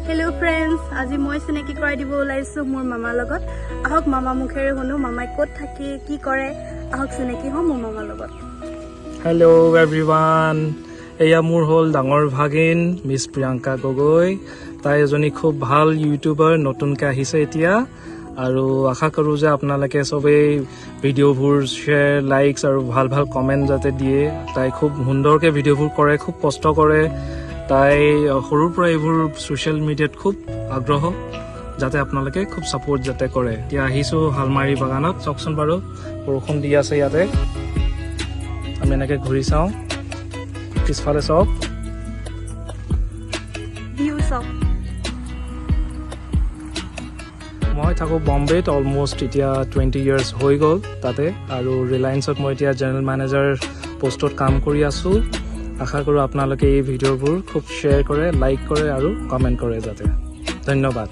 Hello' friends, আজি মই চিনাকি কৰাই দিব ওলাইছোঁ মোৰ মামাৰ লগত। আহক, মামা মুখেৰে শুনো মামাই ক'ত থাকে, কি কৰে। আহক, চিনাকি হওঁ মোৰ মামাৰ লগত। হেল্ল' এভৰিৱান, এয়া মোৰ হ'ল ডাঙৰ ভাগিন মিছ প্ৰিয়ংকা গগৈ। তাই এজনী খুব ভাল ইউটিউবাৰ, নতুনকৈ আহিছে এতিয়া। আৰু আশা কৰোঁ যে আপোনালোকে চবেই ভিডিঅ'বোৰ শ্বেয়াৰ, লাইকছ আৰু ভাল ভাল কমেণ্ট যাতে দিয়ে। তাই খুব সুন্দৰকৈ ভিডিঅ'বোৰ কৰে, খুব কষ্ট কৰে। তাই সৰুৰ পৰা এইবোৰ ছ'চিয়েল মিডিয়াত খুব আগ্ৰহ, যাতে আপোনালোকে খুব ছাপৰ্ট যাতে কৰে। এতিয়া আহিছোঁ হালমাৰী বাগানত। চাওকচোন বাৰু, বৰষুণ দি আছে ইয়াতে। আমি এনেকৈ ঘূৰি চাওঁ, পিছফালে চাওক। ভিউ চাওক। মই থাকোঁ বম্বেত, অলমষ্ট এতিয়া 20 ইয়াৰ্ছ হৈ গ'ল তাতে। আৰু ৰিলায়েন্সত মই এতিয়া জেনেৰেল মেনেজাৰ পষ্টত কাম কৰি আছোঁ। আশা কৰোঁ আপোনালোকে এই ভিডিঅ'বোৰ খুব শ্বেয়াৰ কৰে, লাইক কৰে আৰু কমেণ্ট কৰে যাতে। ধন্যবাদ।